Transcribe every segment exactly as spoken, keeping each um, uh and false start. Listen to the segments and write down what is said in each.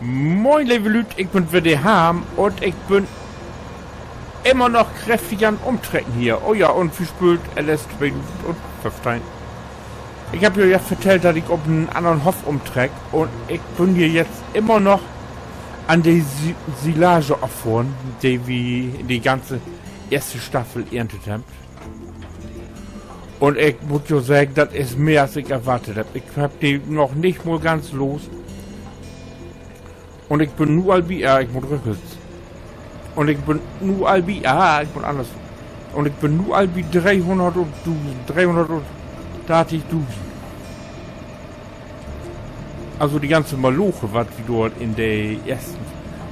Moin, leve Lüüd, ik bün weer de Harm un ik bün immer noch kräftig an Umtrecken hier. Oh ja, un wi speelt L S tweedusendföffteihn. Ik heff jo, jo vertellt, dat ik op en annern Hoff umtreck, un ik bün hier jetzt immer noch an de Si-, Silage affohren, de wi in de ganze eerste Staffel eerntet hebbt. Un ik mutt jo seggen, dat is mehr, as ik erwartet heff. Ik heff de noch nich mal ganz los. Un ik bün nu al bi, ja, ik mutt rückwärts. Un ik bün nu al bi, ah, ik mutt anners. Un ik bün nu al bi dreehunnert un dusend, dreehunnert un dartigdusend. Also de ganze Maloche, wat wi dor in de eersten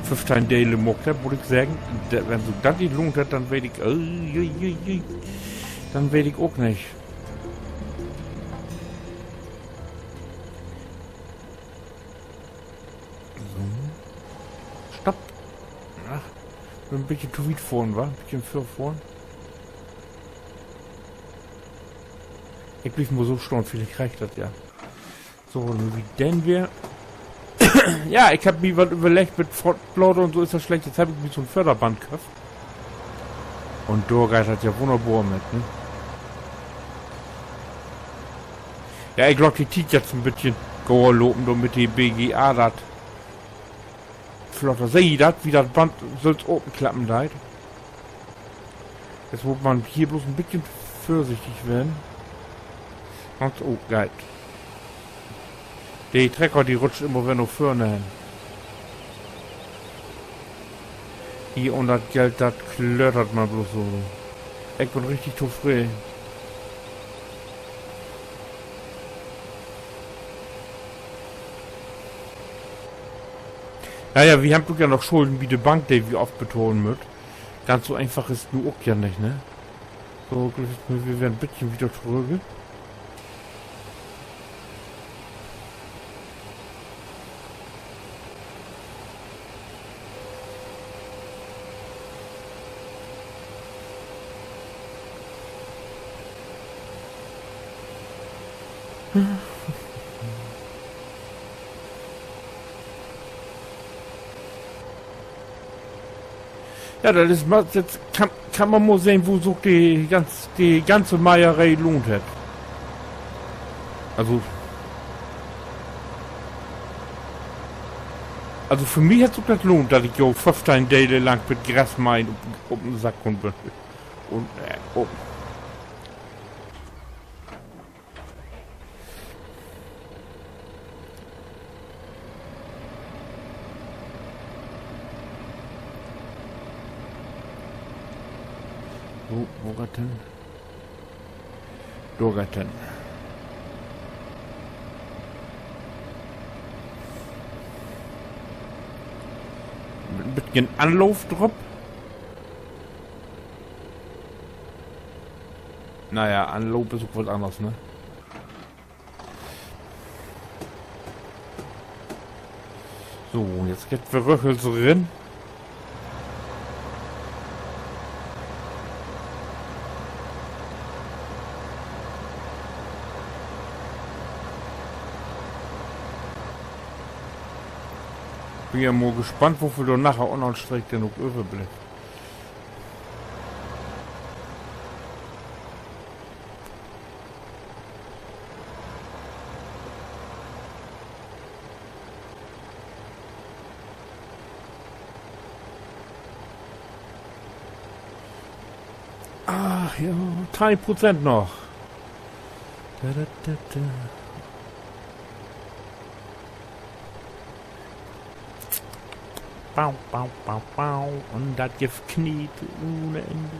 föffteihn Delen maakt hebbt, mutt ik seggen, de-, wenn sik dat nich lohnt hett, denn weet ik, äh, denn weet ik ok nich. So. Stopp. Ach, bün en bietje to wiet fohren, wa? En bietje vörfohren. Ik bliev mal so stahn, villicht reckt dat ja. So, nu wi denn weer. Ja, ik heff mi wat överleggt, mit Frontblade un so is dat slecht. Jetzt heff ik mi so'n Förderband köfft. Un dor geiht dat ja wunnerbor mit, ne? Ja, ik laat de Tiet jetzt en bietje gauer lopen, dormit de B G A dat flotter, seh ji dat, wo dat Band sülvst openklappen deit? Jetzt mutt man hier blots en bietje vörsichtig ween. Ganz, oh, geiht. De Trecker, de rutscht immer weer na vörn hen. Hier, un dat Geld, dat klötert man blots so. Ik bün richtig tofreden. Na ja, wi hebbt ok ja noch Schulden bi de Bank, de wi ofbetahlen mööt. Ganz so eenfach is dat nu ok ja nich, ne? So, ik glööv, wi weren en bietje wieder torügg. Ja, dat is, ma-, dat kann, kann man mal sehn, wo sik de ganz-, de ganze Meieree lohnt hett. Also, also för mi hett sik dat lohnt, dat ik jo föffteihn Dele lang mit Grasmeien op, op den Sack gahn bün. Un, äh, oh. So, wo geiht dat hen? Dor geiht dat hen. Mit en bietje Anloof drup. Na ja, Anloop is ok wat anners, ne? So, jetzt geiht 't weer rüchels rin. Bün ja mal gespannt, woveel dor naher ünner'n Streek denn ok överblifft. Ach ja, teihn Prozent noch. Da, da, da, da. Bau, bau, bau, bau. Un dat gifft Knete ohne Ende.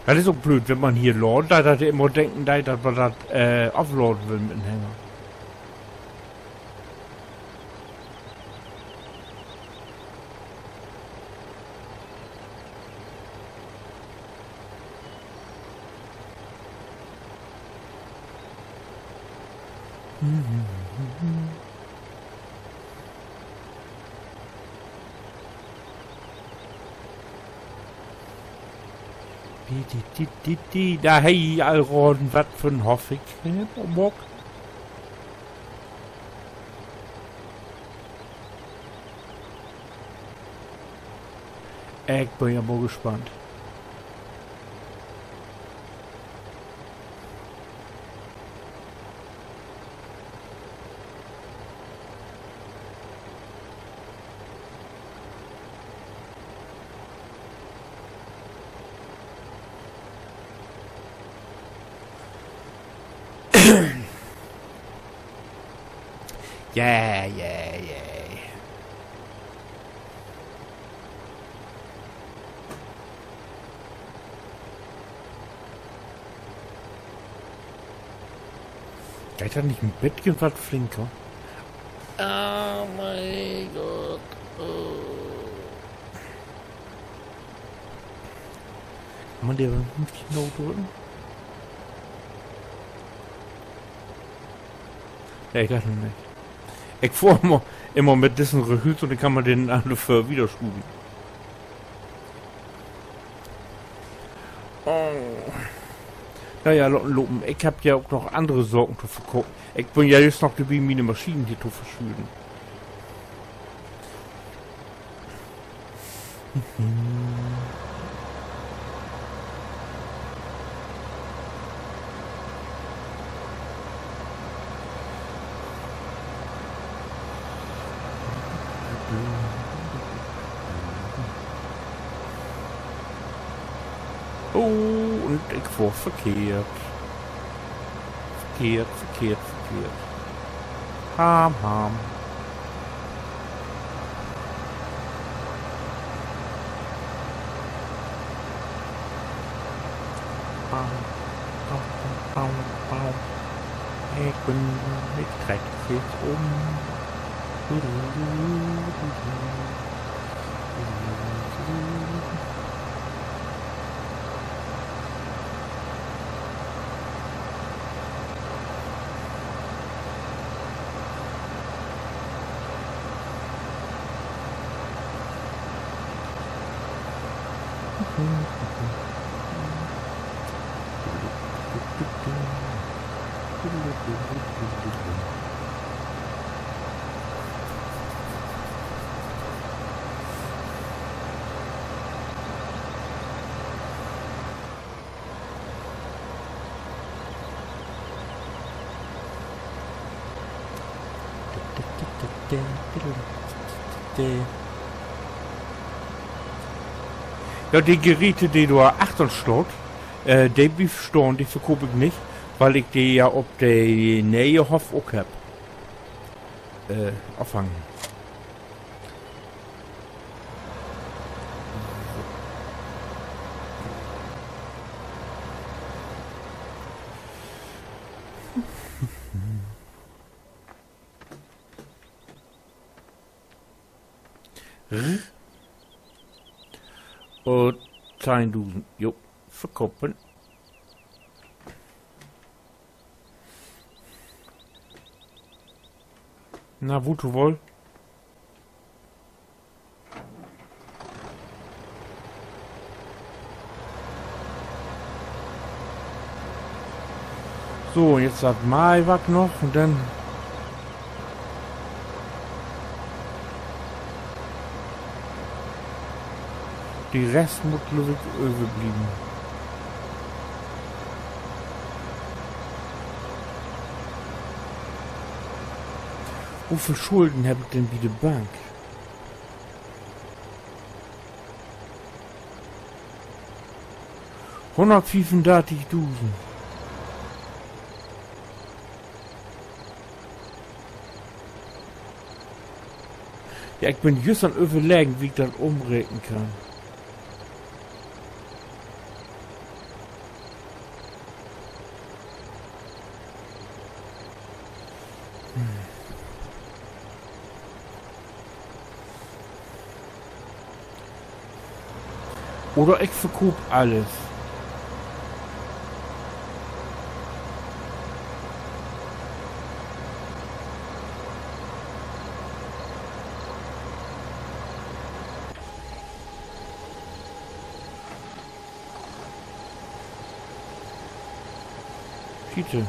Dat is ok blööd, wenn man hier laadt, dat, dat de immer denken deit, dat man dat, äh, afladen will mit en Hänger. Di, di, di, di, di. Dor hebb ji al raden, wat för 'n Hoff ik hebb, Bock. Ik bün ja mal gespannt. Ja, ja, ja. Geiht dat nich en beten wat flinker? Oh mien Gott. Oh. Kann man de nich nodrücken? Nee, dat noch nich. Ik fohr immer, immer mit dissen Rüchel un denn kann man den an de Föör wieder schuven. Oh. Na ja, laat lopen. Ik hebb ja ok noch annere Saken to verkopen. Ik bün ja jüst noch dorbi, miene Maschinen hier to verschönen. Oh, un ik fohr verkehrt. Verkehrt, verkehrt, verkehrt. Ham, ham. Bam, bam, bam, bam, bam. Ik bün, ik treck jetzt üm. Du, du, du, du, du. Ja, de Geräte, de dor achtern staht, äh, de blievt stahn, de verkoop ik nich, wiel ik de ja op de ne'e Hoff ok hebb, äh, afhangen. Un teihndusend. Jo, verkopen. Na, woto woll? So, jetzt dat Maihwark noch un denn de Rest mutt, glööv ik, överblieven. Woveel Schulden heff ik denn bi de Bank? Hunnertfiefundartigdusend. Ja, ik bün jüst an överleggen, wo ik dat ümreken kann. Oder ik verkoop allens. Bitte.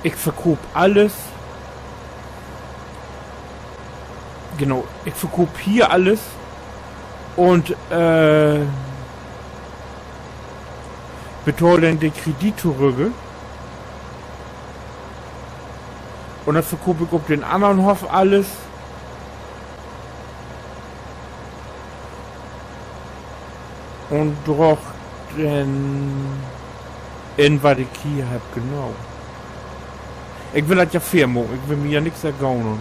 Ik verkoop alles. Genau, ik verkoop hier alles un, äh, betahl denn de Kredit torügg. Un denn verkoop ik op den annern Hoff alles. Un draag denn in, wat ik hier hebb, genau. Ik will dat ja fair maken, ik will mi ja nix ergaunen.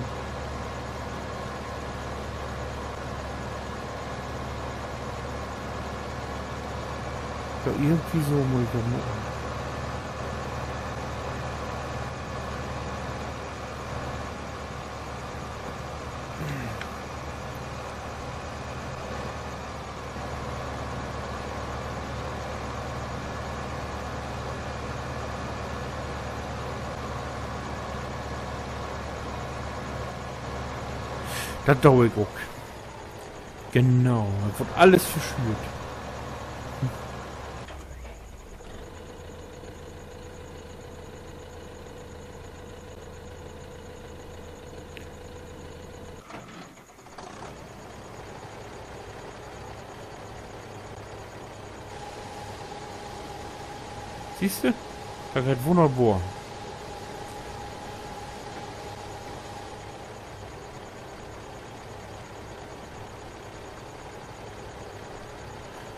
Ja, irgendwie so mutt ik dat maken. Dat do ik ok. Genau, dat word alles verschüert. Sühst du? Dat geiht wunnerbor.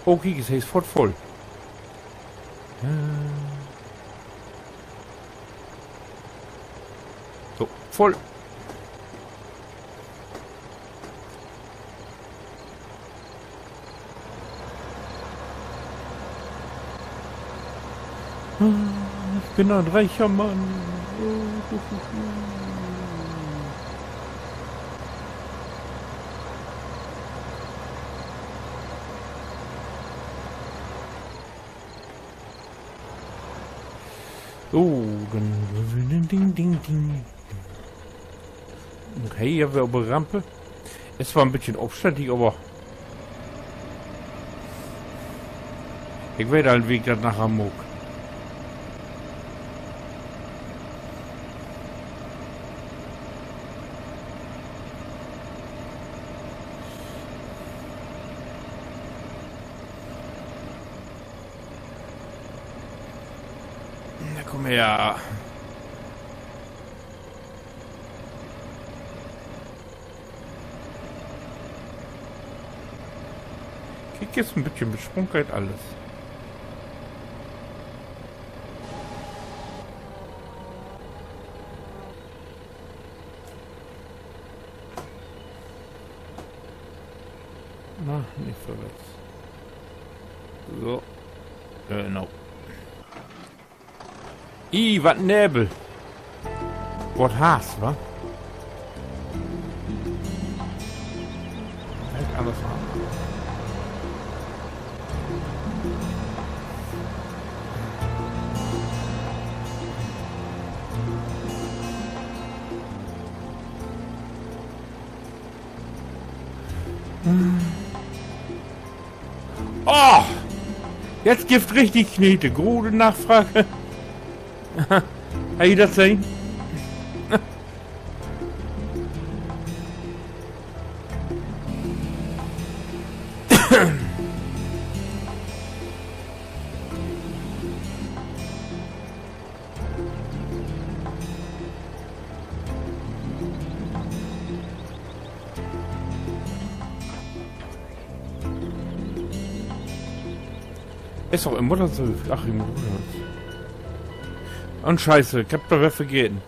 Oh, kiek, he is foort vull. Äh. So, vull. Ah, ik bün en richer Mann. Oh, hu, hu, hu. So, denn, ding, ding, ding. Okay, hier weer op de Ramp. Is twoor en beten opständig, aver ik weet al, wo ik dat naher maak. Na, kumm her. Kiek, is en beten mit Sprung geiht allens. Na, nich vörwärts. So. Genau. Ih, wat Nevel. Wat Hass, wa? Direkt annerswohen. Oh! Jetzt gifft richtig Knete. Grote Nachfrage. Hebbt ji dat sehn? Is doch immer dat so. Ach, ik mutt rut. Un Scheiße, ik hebb dat weer vergeten.